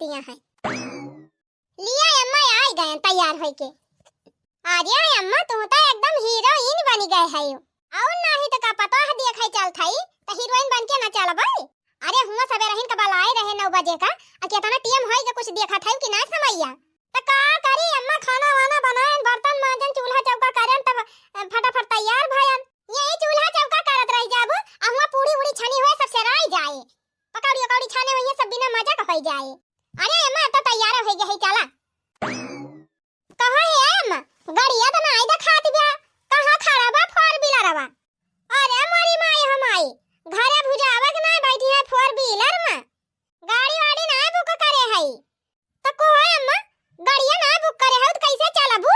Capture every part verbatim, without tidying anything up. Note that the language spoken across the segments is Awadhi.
यहाँ है। लिया अम्मा, आई गए तैयार होइके। अरे अम्मा, तू तो एकदम हीरोइन बनी गए है। और नाही तो का पता है, देखे चलत हई तो हीरोइन बन के ना चलबे। अरे हुआ सबेरहिन का बलाए रहे नौ बजे का, आ केतना टेम होई के कुछ देखत हई कि ना समैया। तो का करी अम्मा, खाना वाना बनाएन, बर्तन मांजन, चूल्हा चौका करेन, तब अ, फटाफट तैयार भयन। यही चूल्हा चौका करत रह जाबू, आ हुआ पूड़ी उड़ी छनी हुए सब सेराई जाए, पकौड़ी उकौड़ी छाने हुए सब बिना मजा का होई जाए। अरे अम्मा, अब तो तैयार हो गए है, चला। कहो हे अम्मा, गड़िया तो नाई देखात बा, कहाँ खड़ा बा फोर व्हीलरवा? अरे मोरी माई हो माई, घरे भुजावा के नाई बैठी है फोर व्हीलर में, गाड़ी वाड़ी नाई बुक करे है। तो को है अम्मा, गड़िया नाई बुक करे है तो कैसे चलबू?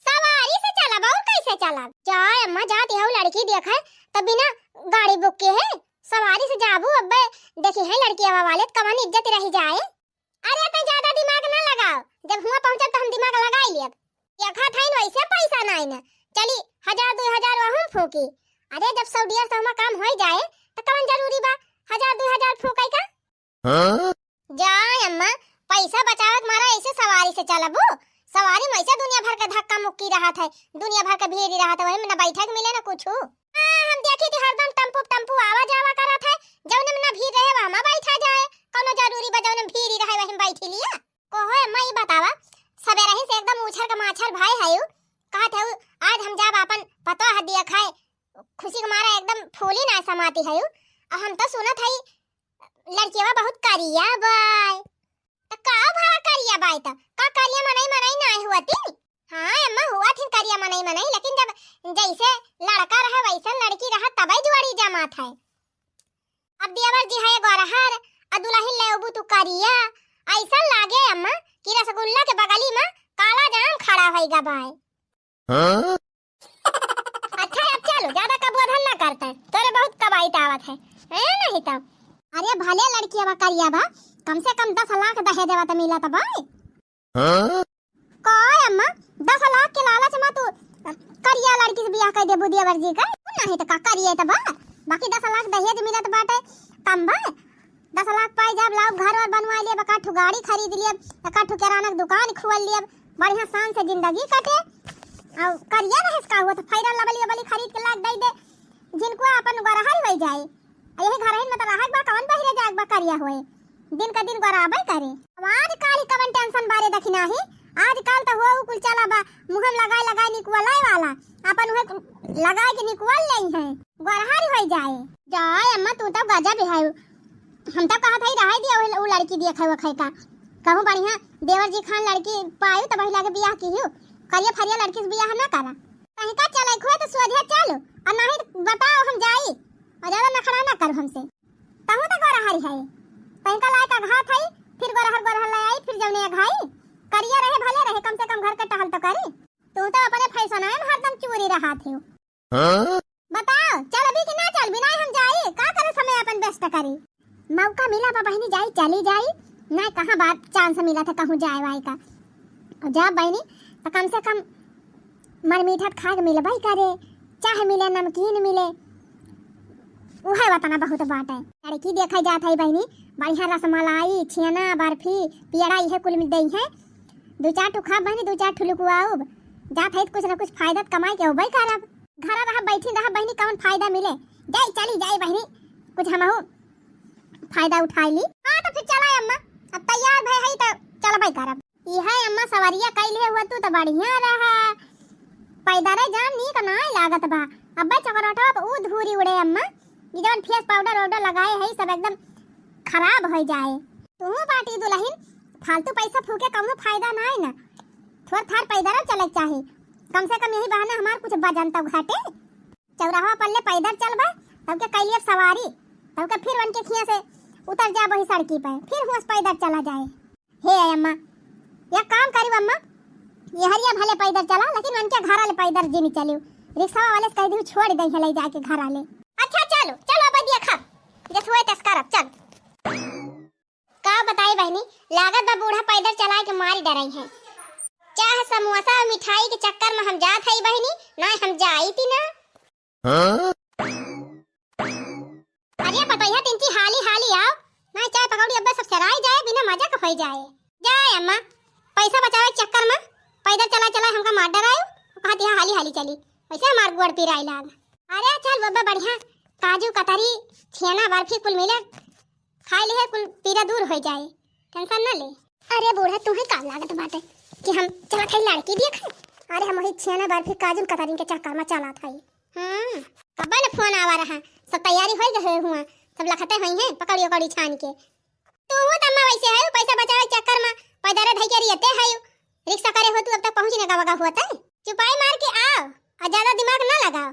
सवारी से चलब और कैसे चलब? जा अम्मा, जाती है लड़की देखे, तब बिना गाड़ी बुक के है सवारी से जाबू, अब्बे देखी है लड़की आवा वाले तो कवन इज्जत रह जाए। अरे, तै ज्यादा दिमाग ना लगाओ, जब हुआ पहुँचब तो हम दिमाग लगाई लेब। देखा था वैसे पैसा नाई न, चली हजार दो हजार वहू फूकी। अरे, जब सौ डेढ़ सौ में काम हो जाए तो कवन जरूरी बा हजार दो हजार फूके का? हाँ? जा अम्मा, पैसा बचावत मारा ऐसे सवारी से चलबू? सवारी में ऐसे दुनिया भर के धक्का मुक्की रहत है, दुनिया भर के भीड़ रहत है, वही में ना बैठे के मिले ना कुछ। हाँ, हम देखी थी हरदम टेम्पू टेम्पू आवा जावा करत है, जौने में ना भीड़ रहे वहाँ में बैठा जाए, कौनो जरूरी बा जौने में भीड़ ही रहे वही में बैठी लिया। कहो अम्मा, ई बतावा, सबेरही से एकदम उछर के माछर भय है, कहत है आज हम जाब अपन पतोह दिया खाए, खुशी के मारा एकदम फूली ना समाती है। और हम तो सुनत है लड़किया बहुत करिया बाय। त का भा करिया बाय, त का करिया मनई मनई नाय हुआ थी? हाँ अम्मा, हुआ थी करिया मनई मनई, लेकिन जब जैसे लड़का रहे वैसन लड़की रहा तबे जोड़ी जमात है। अब देवर जी है गोरहर, आ दुल्हन ले अबू तू करिया, ऐसा लागे अम्मा कि रसगुल्ला के बगली में काला जाम खड़ा होइगा बाय। हाँ? अच्छा, अब चलो, ज्यादा कबोधन ना करते, तोरे बहुत कबाइत आवत है, है नहीं तो। अरे भले लड़की बा करिया बा, कम से कम दस लाख दहेज बा त मिलत बा। हाँ? का अम्मा, दस लाख के लालच में तू करिया लड़की से बियाह कर देबू देवर जी का? नहीं तो का करिए त बा, बाकी दस लाख दहेज मिलत बाटे, कम बा? दस लाख पाई जाब, लाओ घर वर बनवा लिए, एकाठू गाड़ी खरीद लिए, एकाठू किराना के दुकान खोल लिए, बढ़िया शान से जिंदगी कटे। और करिया रहे का हुआ तो Fair and Lovely वबली खरीद के लाग दे दे, जिनको अपन गोरहर हो जाए। यही घर में तो रहक बा, कवन बहिरे जाग बा करिया होए, दिन का दिन गोराबे करे। अब आज काल ही कवन tension बारे दखिना ही, आज काल तो हुआ उ कुल चला बा, मुँह में लगाए लगाए निकुआले वाला, अपन उहे लगाए के निकुआल ले हैं, गोरहर हो जाए। जाए अम्मा, तू तो गजब है। हम तो कहत हई रहे दिया उ, उ लड़की दिया खाए वो खाए का। कहूँ बढ़िया देवर जी खान लड़की पायु तो वही लागे बियाह की हूँ। करिया फरिया लड़की से बियाह ना करा। कहीं का चले खुए तो सोझे चलो, और नहीं तो बताओ हम जाई, और ज्यादा नखरा ना करो हमसे। तहूँ तो गोरहर है, कहीं का लायक अघात है, फिर गोरहर गोरहर ले आई, फिर जौने अघाई। करिया रहे भले रहे, कम से कम घर के टहल तो करी। तू तो अपने फैशन में हरदम चूरी रहा थे। हाँ? बताओ, चलबी कि ना चलबी? नाहीं हम जाई, का करे समय अपन व्यस्त करी? मौका मिला बा बहिनी, जाई, चली जाई। नाहीं कहाँ बात chance मिला था कहूँ जाए वाए का। और जा बहिनी, तो कम से कम मर मीठा खाए के मिलबई करे, चाहे मिले नमकीन मिले, उहे वतना बहुत बाटे। लड़की देखे जात है बहिनी, बढ़िया रसमलाई, छेना, बर्फी, पेड़ा इहे कुल मिल दई है। दू चार ठो खाब बहिनी, दू चार ठो लुकुआउब। जात है कुछ ना कुछ फायदा त कमाई के होबे करब। घर रह बैठी रह बहिनी, कौन फायदा मिले? जाई, चली जाई बहिनी, कुछ हमहू फायदा उठाई ली। हाँ, तो फिर चला अम्मा, अब तैयार भय है तो चलबे करब। इहे अम्मा सवरिया कइले हुआ तू तो बढ़िया रहा। पैदरे जाम नीक नाय लागत बा। अब्बे चकरोटवा पे ऊ धूरी उड़े अम्मा, ई जवन face powder वाउडर लगाए है सब एकदम खराब हो जाए। तू बाटी दुल्हन, फालतू पैसा फूके कौनो फायदा नाय ना। थोड़ थार पैदरे चले के चाही, कम से कम यही बहाने हमार कुछ वजन तो घटे। चौराहा पर ले पैदल चलबे, तब के कैलियर सवारी, तब के फिर उनके खिया से उतर जा वही सड़की पे, फिर हुआ से पैदल चला जाए। हे अम्मा, या काम करी अम्मा, ये हरिया भले पैदल चला, लेकिन उनके घर वाले पैदल जिन चलियो, रिक्शा वाले से कह दी छोड़ दे है ले जाके घर वाले। अच्छा चलो, चलो अब देखा, जस हुए तस करब, चल। का बताई बहिनी, लागत बा बूढ़ा पैदल चलाए के मारी डराई है। चाह समोसा और मिठाई के चक्कर में हम जात हई बहिनी, ना हम जाई ती ना। हाँ? अरे पतोहिया तिनकी हाली हाली आओ, हाँ, चाय पकौड़ी अब्बे सब चराई जाए, बिना मजा के होई जाए। जाए अम्मा, पैसा बचावे के चक्कर में पैदल चला चला हमका मार डरायो, कहत यहाँ हाली हाली चली, वैसे हमार गोड़ पिराई लाग। अरे चल बब्बा बढ़िया, काजू कतरी, छेना बर्फी कुल मिले, खाई लिहे कुल पीरा दूर होई जाए, tension न ले। अरे बूढ़ा, तुहे का लागत बाटे कि हम चलत हई लड़की देखे? अरे हम वही छेना बर्फी काजू कतरी के चक्कर में चलत हई। हम्म, कब्बे न फोन आवा रहा, सब तैयारी होई गए हुआ, सब लखते होई हैं पकौड़ी उकौड़ी छान के। तू हो तम्मा वैसे है, पैसा बचावे के चक्कर में पैदल धई के रियते है, रिक्शा करे हो तू अब तक पहुँच न गवा होते। चुपाई मार के आओ और ज्यादा दिमाग ना लगाओ,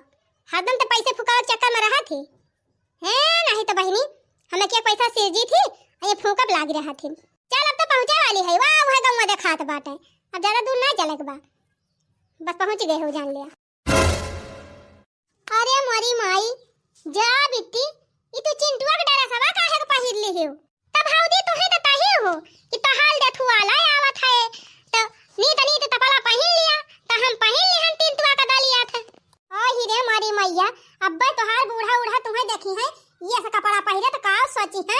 हरदम तो पैसे फुकावे के चक्कर में रहा थी। हैं, नहीं तो बहिनी, हमें क्या पैसा सिरजी थी, ये फूकब लाग रहा थी। चल अब तो पहुँचे वाली है, वाह वह गौवा देखात बाटे, अब ज्यादा दूर ना चले के बा, बस पहुँच गए हो जान लिया। अरे मोरी माई, जा बिट्टी, ई तू चिंटुआ के डरेसवा काहे के पहिर लिहिउ? तब भौजी तुहे त तही हो कि तहार देखवाला आवत है, त नीत नीत तपला पहिन लिया, त हम पहिन लिहन चिंटुआ का दलिया था। आही रे मोरी मैया, अब्बे तोहार बूढ़ा उढ़ा तुहे देखी है, ये ऐसा कपड़ा पहिरे त का सोची है?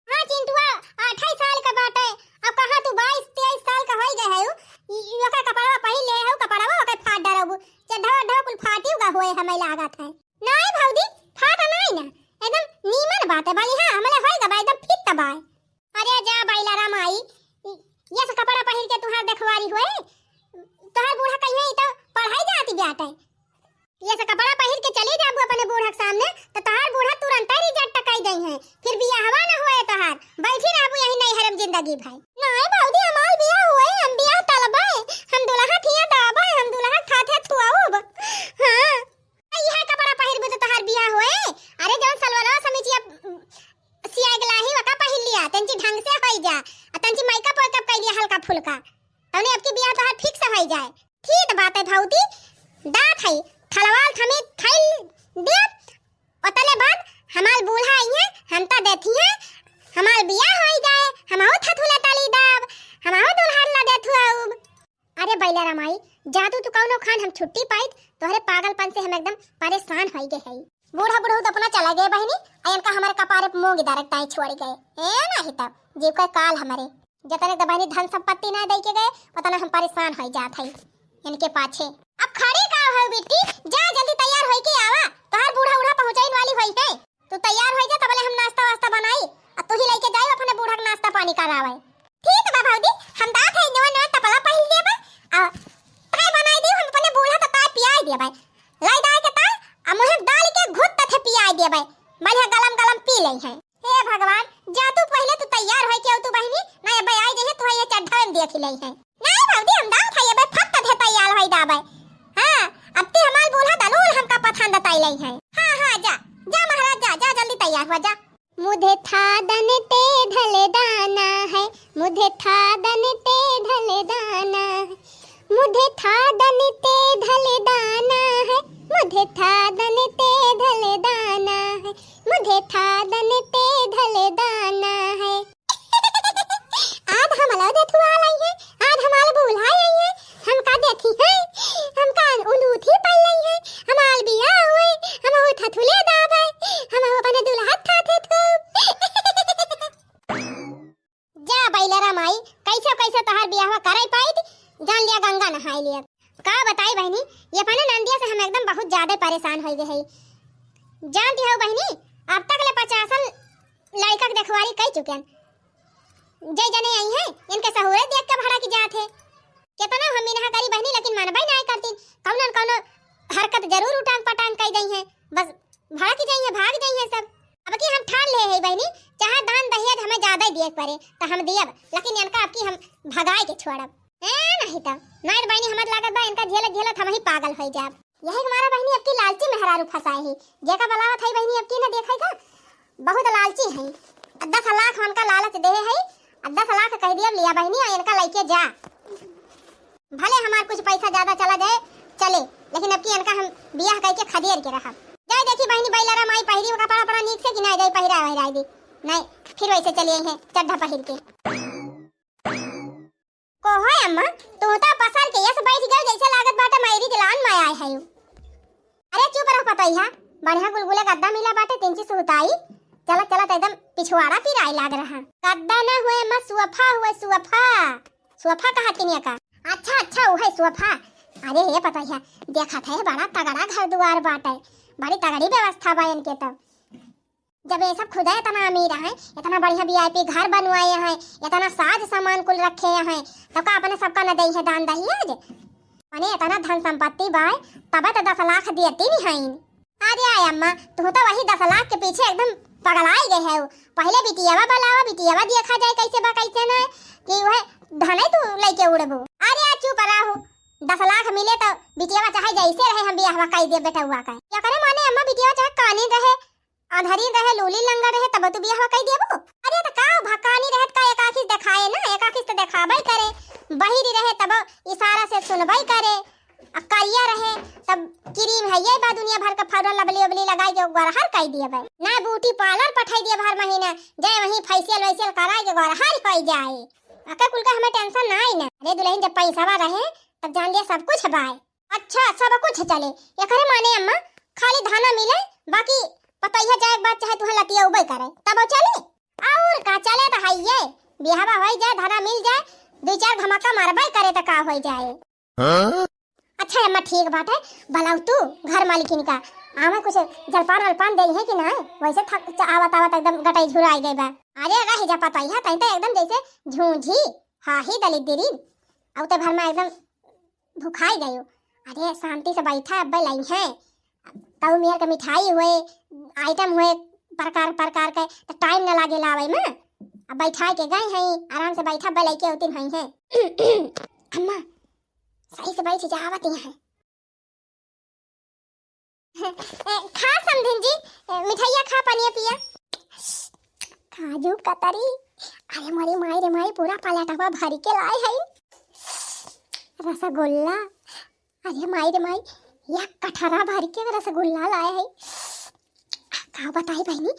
हाँ चिंटुआ, अठाईस साल का बाटे, अब कहाँ तू बाईस तेईस साल का होई गए है, ई, ई ओकर कपड़वा पहिन ले है, कपड़वा ओकर फाट डरबू, चड्ढवा, चड्ढवा कुल फाटी उगा होए हमें लागत है। नाई भौजी, फाट नाई ना, एकदम नीमन बाटे, बढ़िया, हमले होई गबा, एकदम फिट बाय। अरे जा बैला राम आई, ई, ये सब कपड़ा पहिर के तुहार देखवारी होए, तुहार बूढ़ा कहिए ई तो पढ़ाई जाती बाटे। ये सब कपड़ा पहिर के चली जाबू अपने बूढ़ा के सामने, तो तहार बूढ़ा तुरंत ही रिजेक्ट कर दई है, फिर बियाहवा न होए तहार, बैठी रहबू यही नैहर में जिंदगी भर। नाई भौजी, हमार बियाह होए, हम बियाह तलबे, हम दुल्हा थिया दाबे, हम दुल्हा ठाठे थुआउब। हाँ, यह कपड़ा पहिरबू तो तहार बियाह होए? अरे जौन सलवारवा समीजिया सियाए के लाही वका पहिर लिया, तंची ढंग से होई जा, आ तंची मेकअप वेकअप कर लिया हल्का फुल्का, तौने अब की बियाह तहार फिक्स होई जाए। ठीक बात है भौजी, दात है, थलवाल थमी थैल दे, ओतले बाद हमार बूढ़ा आई है, हम ता देती है, हमार बियाह होई जाए, हमहू थथुले तली दाब, हमहू दुल्हन ला देथु आउब। अरे बैला रमाई, जादू तू कौनो खान हम छुट्टी पाइत, तोहरे पागलपन से हम एकदम परेशान होई गए हई। बूढ़ा बुढ़ऊ तो अपना चला गए बहिनी, आ इनका हमारे कपारे पे मूंग डारक ताई छोड़ गए। ए नाही तब, जीव का काल हमारे। जतने तो बहिनी धन संपत्ति ना दे के गए, उतना हम परेशान होई जात हई इनके पाछे। अब खड़ी का हो बेटी, जा जल्दी तैयार होई के आवा, तोहार बूढ़ा उढ़ा पहुँचाइन वाली होई है। तू तैयार होई जा, तबले हम नाश्ता वास्ता बनाई, आ तू ही लेके जाई अपने बूढ़ा के नाश्ता पानी करावे। ठीक बा भौजी, हम दात है नवा नवा तपला पहिर लेबे, आ ताय बनाई दी, हम अपने बूढ़ा के ताय पियाई देबे, लाई दाय के ताय, आ मुँह में डाल के घुट तथे पियाई देबे, बढ़िया गलम गलम पी ले है। हे भगवान, जा तू पहिले तू तैयार होई के आऊ तू बहिनी, ना अबे आई जइहे तू ये चड्ढा में देख ले है। नाई भौजी, हम दात है अबे फट तथे तैयार होई दाबे। हाँ, अब ती हमार बूढ़ा दलूल हमका पसंद ताई ले है। हाँ, हाँ, जा, जा महाराज, जा, जा जल्दी तैयार हो जा। मुझे थादन ते धल दाना है, मुझे थादन ते धल दाना है, मुझे थादन ते धल दाना है, मुझे थादन ते धल दाना है, मुझे थादन ते धल दाना है। आज हम अलग देखुआ लाई है, आज हमार बूल्हा आई है, हमका देखी है, हमका उलूठी पाई लाई है, हमार बियाह हुए, हम हो थथुले दाब है, हम हो अपने दुल्हा थाथे थू। जा बैलरा माई, कैसे कैसे तोहार बियाहवा करे पाई, जान लिया गंगा नहाई लिया। का बताई बहिनी, ये अपने नंदिया से हम एकदम बहुत ज्यादा परेशान हो गए है। जानती हो बहिनी, अब तक ले पचासन लड़का के देखवारी कई चुके हैं। जय जने आई हैं, इनके सहूरे देख के भड़क जात है। कितना हम इनहा करी बहिनी, लेकिन मनबे नाय करतीन। कौनो न कौनो हरकत जरूर उटांग पटांग कई दई हैं, बस भड़क जाई हैं, भाग जाई हैं सब। अब की हम ठान ले है बहिनी, चाहे दान दहेज हमें ज्यादा ही दिए के पड़े तो हम दियब, लेकिन इनका अब की हम भगाए के छोड़ब। ए, नहीं तो, नहीं तो बहिनी, हमर लागत बा इनका झेलत झेलत हम ही पागल हो जाब। यही के मारा बहिनी अब की लालची मेहरारू फंसाए है, जेका बलावत है बहिनी अब की न देखे का, बहुत लालची है। दस लाख उनका लालच दे है, दस लाख कह दिया लिया बहिनी, और इनका लेके जा। भले हमार कुछ पैसा ज्यादा चला जाए, चले, लेकिन अब की इनका हम बियाह करके खदेड़ के रहब। जाए देखी बहिनी, बैलरा माई पहिरी कपड़ा, कपड़ा नीक से कि ना जाए, पहिरा वहिरा दी, नहीं फिर वैसे चलिए हैं चड्ढा पहिर के। को है अम्मा, तू तो पसर के यस बैठ गए, जैसे लागत बाटे मैरिज लान में आए है। अरे चुप रह पतैया, बढ़िया गुलगुले गद्दा मिला बाटे, तिनची सुहताई। चला चला तो एकदम पिछवाड़ा पिराए लाग रहा। गद्दा ना हुए अम्मा, सोफा हुए, सोफा। सोफा कहा तिनिया का? अच्छा अच्छा, उहे सोफा। अरे हे पतोहिया, देखत है बड़ा तगड़ा घर दुआर बाटे, बड़ी तगड़ी व्यवस्था बा इनके। तब जब ये सब खुदे इतना अमीर हैं, इतना बढ़िया वीआईपी घर बनवाए हैं, इतना साज सामान कुल रखे हैं, तब का अपने सबका न दई है दान दहेज? मने इतना धन संपत्ति बाय, तबे तो दस लाख दियती नहीं है। अरे आय अम्मा, तू तो वही दस लाख के पीछे एकदम पगलाई गए है। पहले बिटियावा बुलावा, बिटियावा देखा जाए कैसे बा कैसे ना, कि वह धने तू लेके उड़बू। अरे आ चुप रहो, दस लाख मिले तो बिटियावा चाहे जैसे रहे हम बियाहवा कई दे बेटउआ का। एकरे माने अम्मा बिटियावा चाहे कानी रहे, अंधरी रहे, लूली लंगड़ रहे, तब तू बियाहवा कई देबू? अरे त का भकानी रहत का, एक आँखी से देखाए ना, एक आँखी से देखाबे करे, बहिरी रहे तब इशारा से सुनबे करे, आ करिया रहे तब क्रीम है ये बा दुनिया भर का पाउडर लबली उबली लगाई के गोरहर कई दिए बे। ना ब्यूटी पार्लर पठाई दिए हर महीना, जाए वहीं फेशियल वेशियल कराई के गोरहर हो जाए। अके कुल का हमें टेंशन ना आई ना। अरे दुल्हन जब पैसावा रहे तब जान लिया सब कुछ बाय। अच्छा, सब कुछ चले। एकरे माने अम्मा, खाली धना मिले, बाकी पतोहिया जाए के बाद चाहे तुहे लतिया उबे करे, तब चले। और का चले त हइये, बियाहवा होई जाए, धना मिल जाए, दुई चार धमाका मारबे करे त का होई जाए। हाँ? अच्छा अम्मा, ठीक बात है, बुलाओ तू घर मालकिन का, आवे कुछ जलपान वलपान दे है कि ना? वैसे थक च-, आवत आवत एकदम गटाई झुराई गई बा। अरे रह जा पतोहिया, तई तो एकदम जैसे झूझी, हाँ ही दलिद्दरिन, अउते भर में एकदम भुखाई गयो। अरे शांति से बैठा, अब्बे लई है। तऊ मेर के मिठाई हुए, आइटम हुए, प्रकार प्रकार के, तो टाइम न लागे लावे में। अब बैठा के गए हैं, आराम से बैठा, अब्बे लइके उतिन हुई है। अम्मा, सही से बैठ जा, आवत ही है। ए, खा समधिन जी, ए, मिठाइया खा, पनिया पिया। काजू कतरी, अरे मोरी माई रे माई, पूरा पलाटवा भर के लाए है। रसगुल्ला, अरे माई रे माई, या कठरा भर के रसगुल्ला लाए है। का बताई बहिनी,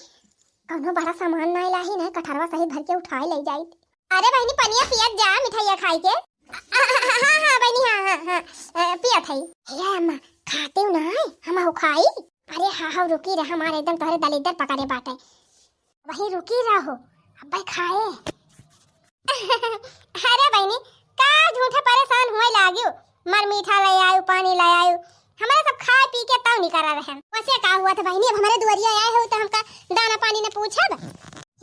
कौनो बड़ा सामान ना लाही ना, कठरवा सहित भर के उठाए ले जाई। अरे बहिनी, पनिया पियत जा मिठाइया खाई के। हाँ, हाँ, हाँ, बहिनी, हाँ, हाँ, हाँ, अ, पियत हई। हे अम्मा, खाते हो ना है? हम हो खाई। अरे हाँ, हाँ, रुकी रह, हमारे एकदम तोहरे दलिद्दर पकड़े बाटे। वही रुकी रहो, अब्बे खाए। अरे बहिनी, का झूठे परेशान हुए लागियो? मर मीठा ले आयु, पानी ले आयु, हमारे सब खाए पी के तौ निकरा रहे। वैसे का हुआ था बहिनी, अब हमारे दुआरिया आए हो तो हमका दाना पानी ने पूछब?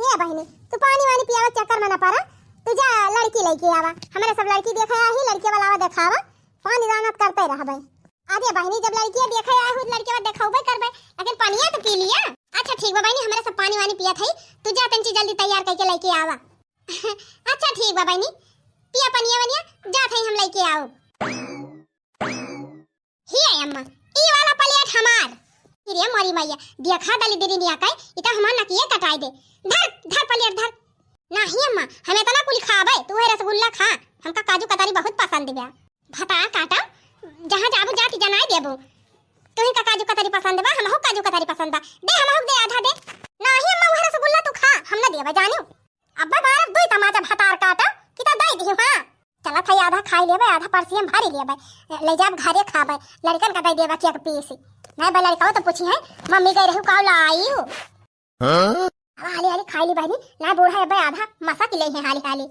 हे बहिनी, तू पानी वानी पियावे चक्कर में न पड़ा, तू जा लड़की लेके आवा, हमारे सब लड़की देखे आई, लड़के वाला आवा देखावा, पानी दाना करते रहबे। अरे बहिनी, जब लड़किया देखे आए हो, लड़के बाद देखाउबे करबे, लेकिन पनिया तो पी लिया। अच्छा ठीक बा बहिनी, हमारे सब पानी वानी पिया थई, तू जा तंची जल्दी तैयार करके लेके आवा। अच्छा ठीक बा बहिनी, पिया पनिया वनिया, जा थई हम लेके आओ। ही है अम्मा, ई वाला प्लेट हमार। अरे मोरी मैया, देखा दलिद्दरिनिया के, ई तो हमार नकिये कटाई दे। धर, धर प्लेट धर। नहीं अम्मा, हम इतना कुल खाबे, तू है रसगुल्ला खा, हमका काजू कतरी बहुत पसंद बा। भतार काटा, जहाँ जाबू जाति जनाई देबू। तुही का काजू कतरी पसंद बा, हमहू काजू कतरी पसंद बा। दे, हमहू दे, आधा दे। नाही अम्मा, उहे रसगुल्ला तू खा, हम ना देबे, जानियो। अब्बे मारब दुई तमाचा भतार काटा, कि तो दे दिहु, हाँ। चलत है, आधा खाई लेबे, आधा परसिया में भरी लेबे। ले जाब घरे खाबे, लड़कन का दे देबे केक पीस। नहीं बे लड़का तो पूछी है, "मम्मी गई रहू, काव ला आई हो?" हाँ? अब हाली हाली खाई ली बहिनी, ना बूढ़ा अब्बे आधा मसा के ले है हाली हाली।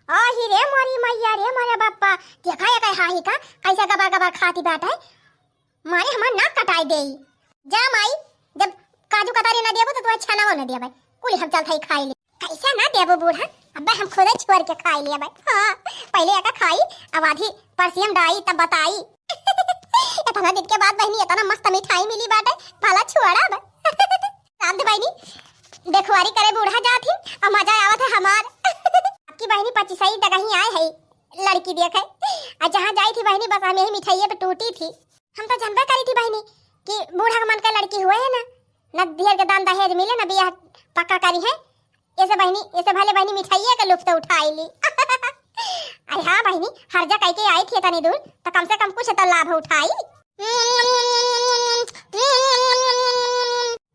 ओ ही रे मोरी मैया रे मोरे बापा, देखा ये कहे हाही का, कैसे गबर गबर खाती बात है। मारे हमार नाक कटाई देई। जा माई, जब काजू कतरी ना देबो तो तुम्हें छनावा ना देबे। कुल हम चलत है खाई ले। कैसे ना देबो बूढ़ा? अब्बे हम खुदे छोड़ के खाई ले अब्बे। हाँ, पहले एका खाई, अब आधी परसियम डाई तब बताई। इतना दिन के बाद बहिनी इतना मस्त मिठाई मिली बाटे, भला छोड़ा बे। राम दे बहिनी, देखवारी करे बूढ़ा जात ही, और मजा आवत है हमार। आपकी बहिनी पच्चीस ही तक ही आए है, लड़की देखे। और जहाँ जाई थी बहिनी बस हम यही मिठाइये पे टूटी थी। हम तो जानबे करी थी बहिनी कि बूढ़ा के मन का लड़की हुए है ना, न दियर के दान दहेज मिले, न बियाह पक्का करी है। ऐसे बहिनी, ऐसे भले बहिनी मिठाइये के लुत्फ तो उठाई ली। अरे हाँ बहिनी, हर जा कह के आई थी इतनी दूर, तो कम से कम कुछ तो लाभ उठाई।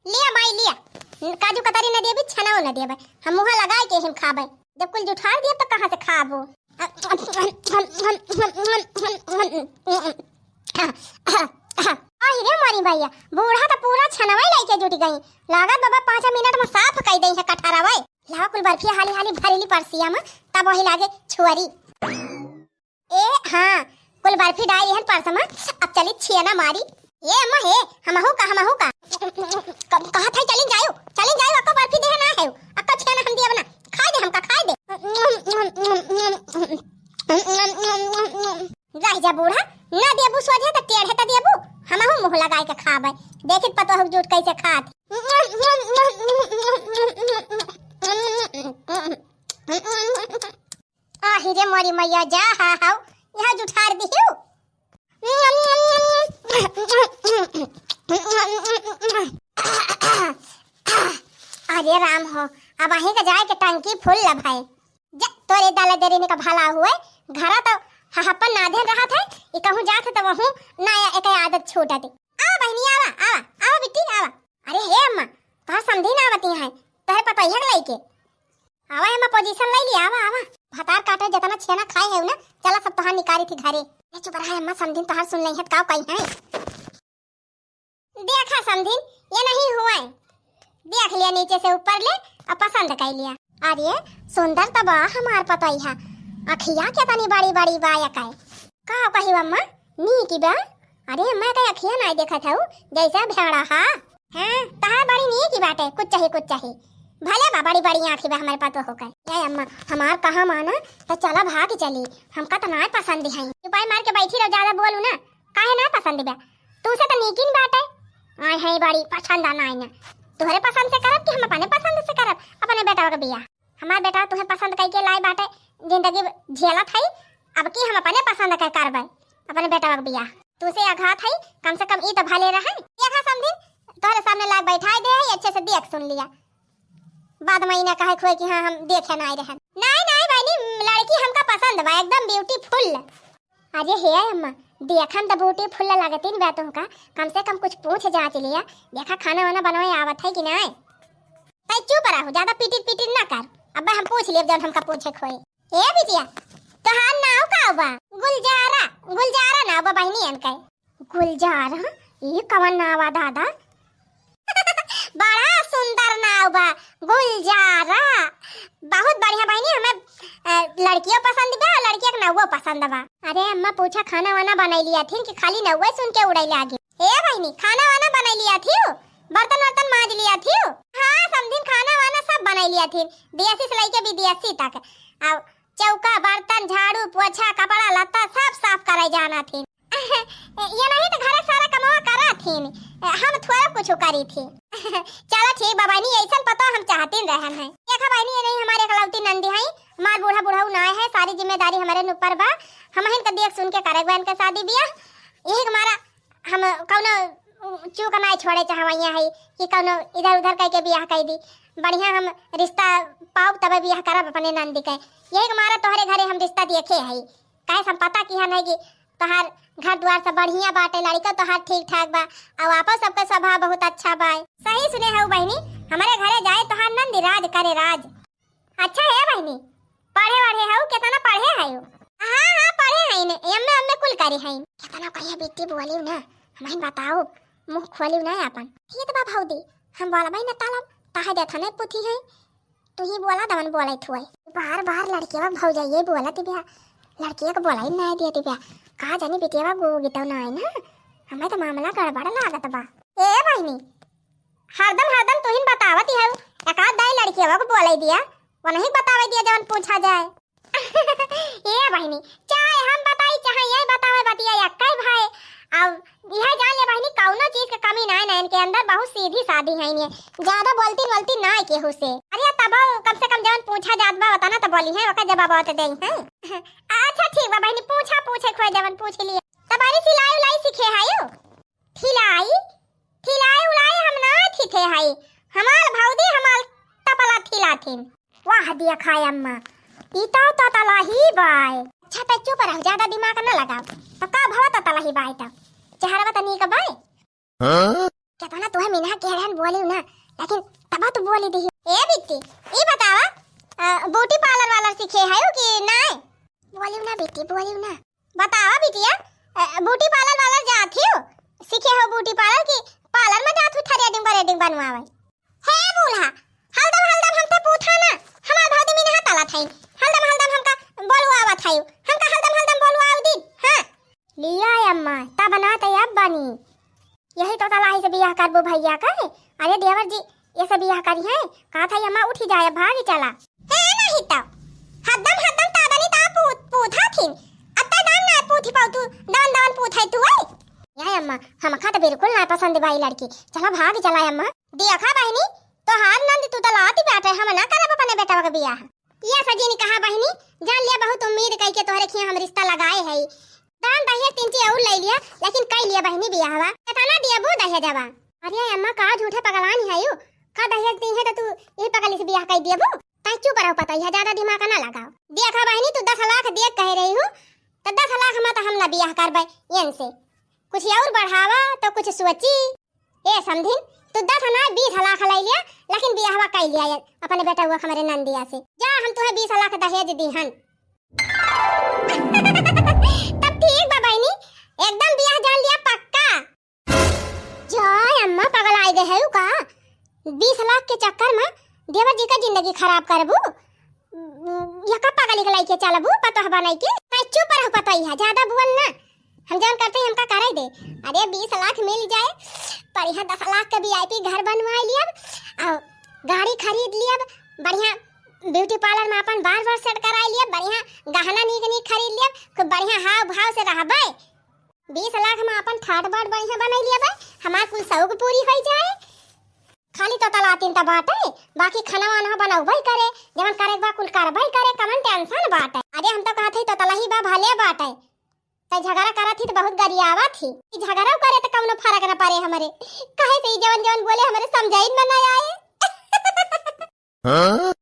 लिया माई, लिया। काजू कतरी न देबे, छनाओ न देबे। हम मुँह लगाए के हम खाबे। जब कुल जुठार दिया तो कहाँ से खाबो? आई रे नहीं भैया, बूढ़ा तो पूरा छनवई लइके जुट गई। लागत बाबा पाँच मिनट में साफ कई देइहैं कठरवई। लावा कुल बर्फी हाली हाली भरिली परसिया में, तब वही लागे छुअरी। ए हाँ, कुल बर्फी डाली हन परस में, अब चली छियना मारी। ए अम्मा हे, हमहू का, हमहू का। क-, कहा था चली जायो, चली जायो, अक्का बर्फी देह ना है, अक्का छियना हम दिया बना, खाए दे हमका, खाए दे। रह जा बूढ़ा, ना देबू सोझे त टेढ़े त देबू, हमहू मुँह लगाए के खाबे। देखित पतोह के जूठ कैसे खात। आही रे मोरी मैया, जा हा हाउ, यहाँ जुठार दिहियो। अरे राम हो, अब अहीं का जाए के टंकी फुल लभाए। जा, तोरे दाला देरी ने का भला हुए, घरा तो हहपन नाधेन रहत है, ई कहूँ जात है तो वहूँ नया एक आदत छूटत। आवा बहिनी, आवा, आवा, आवा बिट्टी, आवा। अरे हे अम्मा, तोहर समधी ना आवती है, तोहरे पतोहिया के लइके। आवा अम्मा, position ले लिया, आवा, आवा। भतार काटे जितना छेना खाए है ना, चला सब तोहार निकारी थी घरे। ए चुप रहा अम्मा, समधिन तोहार सुन नहीं है, काव कही है। देखा समधिन, ये नहीं हुआ है। देख लिया नीचे से ऊपर ले, अब पसंद कर लिया। अरे सुंदर तो बा हमार पतोहिया, अखिया के तनी बड़ी बड़ी बा एकै। का कही अम्मा, नीकी बा? अरे अम्मा, एकै अखिया नाई देखत हऊ, जैसे भेड़ा हा। हाँ, तहार बड़ी नीकी बाटे, कुछ चाही, कुछ चाही। भले बा, बड़ी बड़ी आँखी बा हमारे पतोह के। ए अम्मा, हमार कहा माना, तो चला भाग चली, हमका तो नाई पसंद है। चुपाई मार के बैठी रहो, ज्यादा बोलू ना। काहे ना पसंद बा? तू से तो नीकिन बाटे। आय है बड़ी पसंद ना आईना। तोहरे पसंद से करब कि हम अपने पसंद से करब अपने बेटवा के बियाह? हमार बेटवा तुहे पसंद कइके लाई बाटे, जिंदगी झेलत है, अब की हम अपने पसंद के करबे अपने बेटवा के बियाह। तू से अघात है, कम से कम ई तो भले रहे। देखा समधिन, तोहरे सामने लाग बैठाई दे है, अच्छे से देख सुन लिया। बाद में ई ना कहे खोए कि हाँ, हम देखे ना आए रहन। नाई, नाई बहिनी, लड़की हमका पसंद बा, एकदम beautiful। अरे हे अम्मा, देखन त beautiful लगतीन बा तुमका, कम से कम कुछ पूछ जांच लिया, देखा खाना वाना बनवाए आवत है कि नाई? तै चुप रहू, ज्यादा पिटिर पिटिर ना कर। अब हम पूछ लेब जौन हमका पूछे खोए। ए बिटिया, तोहार नाव का बा? गुलजारा, गुलजारा नाव बा बहिनी एनके। गुलजारा? ई कवन नाव बा दादा? बड़ा सुंदर नाव बा, गुलजारा। बहुत बढ़िया बहिनी, हमें, अ, लड़कियों पसंद बा और लड़कियों के नावो पसंद बा। अरे अम्मा, पूछा खाना वाना बनाई लिया थी कि खाली नौवे सुन के उड़े लागे। ए बहिनी, खाना वाना बनाई लिया थी, बर्तन वर्तन माज लिया थी? हाँ समधिन, खाना वाना सब बनाई लिया थी, देसी से लेके विदेशी तक। अब चौका, बर्तन, झाड़ू, पोछा, कपड़ा लत्ता सब साफ करे जाना थी। ये नहीं तो घरे सारा कमवा करा थी, हम थोड़ा कुछ करी थी। चलो ठीक बा बहिनी, ऐसन पतो हम चाहतीन रहन है। देखा बहिनी, ये नहीं हमारे एकलौती नंदी है, हमार बूढ़ा बुढ़ऊ ना है, सारी जिम्मेदारी हमारे ऊपर बा। हम हिन के देख सुन के करे बहन के शादी बियाह। यही के मारा हम कौनो चूक ना छोड़े चाहवैया है कि कौनो इधर उधर कह के बियाह कर दी। बढ़िया हम रिश्ता पाउब तबे बियाह करब अपने नंदी के। यही के मारा तोहरे घरे हम रिश्ता देखे है। काहे से हम पता किहन है कि तोहार घर दुआर सब बढ़िया बाटे, लड़िका तोहार ठीक ठाक बा, और आपो सबके स्वभाव बहुत अच्छा बा। सही सुने हऊ बहिनी, हमरे घरे जाए तोहार नंदी राज करे राज। अच्छा हे बहिनी, पढ़े वढ़े हऊ, केतना पढ़े हऊ? हाँ हाँ पढ़े हईन, एम ए एम ए कुल करे हईन। केतना कहिए बेटी बोलिउ ना, हमहिन बताओ, मुँह खोलिउ ना आपन। ठीक बा भौजी, हम बोलबे न तालब, ताहे देथने पुथी है। तू ही बोला दवन बोलत हुए। बार बार लड़किया भौजाइये बोलत बिया, लड़किया के बोलाई ना दिया दिया। का जानी बिटिया गो गितौ ना है ना, हमें तो मामला गड़बड़ लागत बा। ए बहिनी, हरदम हरदम तू ही बतावत है, एक आध दाई लड़किया को बोलाई दिया, वो नहीं बतावे दिया जवन पूछा जाए। ए बहिनी, चाहे हम बताई चाहे ये बतावे बतिया एक्कै भाई। अब यह जान ले बहिनी, कौनो चीज के कमी नाय ना इनके अंदर, बहुत सीधी सादी है ये, ज्यादा बोलती बोलती ना केहू से। अरे तब कम से कम जवन पूछा जात बा ओतना तो बोली है, ओकर जवाब तो देई है। अच्छा ठीक बा बहिनी, पूछा पूछे खोए जवन पूछ लिए। तब अरे सिलाई उलाई सीखे है यू? थिलाई? थिलाई उलाई हम ना थिथे हई। हमार भौजी हमार तपला थिलाथिन। वाह देखा अम्मा, ई तो ततला ही बाय। अच्छा तै चुप रह, ज्यादा दिमाग ना लगाओ। तो का भवा ततला ही बाय तो? चेहरा तो नीक बाय। हाँ? केतना तोहे मिनहा के रहन बोली ना, लेकिन तब तू बोली दी। ए बिट्टी, ई बतावा, अ, ब्यूटी पार्लर वाला सीखे है कि नाय? बोली ना बिट्टी, बोली ना। बतावा बिटिया, अ, ब्यूटी पार्लर वाला जात हियो? सीखे हो ब्यूटी पार्लर की, पार्लर में जात हुई थ्रेडिंग ब्रेडिंग बनवावे। हे बूढ़ा, हलदम हलदम हमसे पूछा ना, हमार भौजी मिनहा तलत है, हलदम हलदम हमका बोलवावत है, हमका हलदम हलदम बोलवाव दिन। हाँ। लिया अम्मा, तब ना ते अब बनी। यही तो तलाही से बियाह करबो भैया का। अरे देवर जी, ये से बियाह करी है, कहा था अम्मा उठी जाए, भाग चला। हे नहीं तो, हदम हदम तादनी ता पूत, पूथा थिन। अत्ता दान ना पूथी पाऊ तू, दान दान पूथै तू, ओए। या अम्मा, हमका तो बिल्कुल ना पसंद बाई लड़की। चला भाग चला अम्मा। देखा बहिनी, तोहार नंद तू तलाती बाटे, हम ना करब अपने बेटवा के बियाह। ये सजीनी कहा बहिनी, जान लिया बहुत उम्मीद कई के तोहरे खिया हम रिश्ता लगाए है। दान दहेज तीन चीज और ले लिया, लेकिन कई लिया बहिनी बियाहवा। केतना दिया वो दहेजवा? अरे अम्मा का झूठे पगलानी है यू? का दहेज दी है तो तू ये पगली से बियाह कर दिया वो? तै चुप रहो पता है, ज्यादा दिमाग ना लगाओ। देखा बहिनी तू दस लाख दिए कह रही हूँ, तो दस लाख में तो हम ना बियाह करबे इनसे। कुछ और बढ़ावा तो कुछ सोची। ए समधिन, तू दस ना बीस लाख लै लिया, लेकिन बियाहवा कई लिया ये अपने बेटवा हमरे नंदिया से। जा हम तुहे बीस लाख दहेज दी हन। तब ठीक बा बहिनी, एकदम बियाह जान लिया पक्का। जा अम्मा पगल आए गए है का? बीस लाख के चक्कर में देवर जी का जिंदगी खराब करबू? या का पगली के लइके चलबू पतोह बनाई के? अरे चुप रहो पतोहिया, ज्यादा बोल ना। हम जौन करते हैं हमका करे दे। अरे बीस लाख मिल जाए, बढ़िया दस लाख के वीआईपी घर बनवाई लियब, और गाड़ी खरीद लियब, बढ़िया ब्यूटी पार्लर में अपन बार बार सेट कराई लियब, बढ़िया गहना नीक नीक खरीद लियब, खूब बढ़िया हाव भाव से रहबे। बीस लाख में अपन ठाट बाट बढ़िया बनाई लियब, हमार कुल शौक पूरी हो जाए। खाली तो तलातिन त बाटे, बाकी खाना वाना बनउबे करे, जवन करे के बा कुल करबे करे, कवन टेंशन बाटे। अरे हम तो कहत हई तो तलही बा भले बाटे, तै झगड़ा करत ही तो बहुत गरियावत ही। ई झगड़ा करे तो कवनो फर्क न पड़े हमरे, कहे से ई जवन जवन बोले हमरे समझाइन में न आए। हाँ?